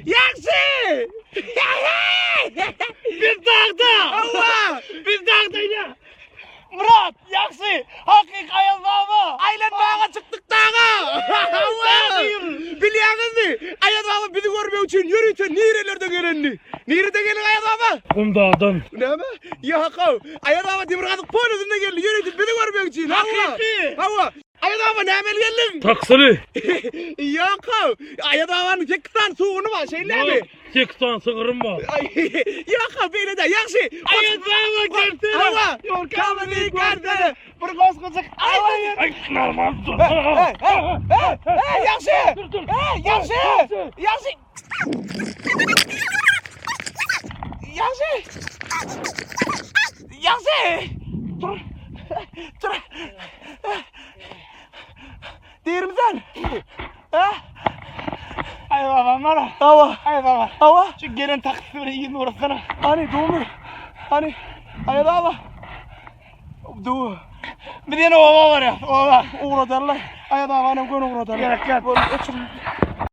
Ýagşy! Biz dagda! Hawa! Biz dagda ine! Murat, ýagşy! Hakyky Aýaz baba! Aýlanmaga çykdyk daga! Hawa! Bilýäňizmi? Aýaz baba bizi görmek üçin ýörite nirelerden gelenini? Nireden geldiň Aýaz baba? Gumdagdan. Näme? Ýok-ow! Aýaz baba Demirgazyk polýusyndan geldi, ýörite bizi görmek üçin. Hawa! Hakyky! Hawa! Aýaz baba nämeli geldiň? Taksili. Ýok-ow! Aýaz babanyň sekiz sany suguny bar, şeýlemi? Sekiz sany sygrym bar. Ýok-ow, beýle däl. Ýagşy. Aýaz baba gelsene. Hawa. Ýorkamyzy görsene. Bir goşgujyk aýdaýyn. Aý, normal dur. Hey, hey, hey, hey, ýagşy. Dur, dur. Hey, ýagşy. Ýagşy. Ýagşy. Ýagşy. Dur. Dur. Dirimsen. Ha? Aý baba, mara. Hawa. Aý baba. Hawa. Şu gelen taksisi bilen ýüzüni uratsana. Hani dumy? Hani? Aýaz baba. Du. Biz ýene oba barýas, oba. Ugradarlar. Aýaz babanam göni ugradarlar. Gerek ýok. Bol, öçür.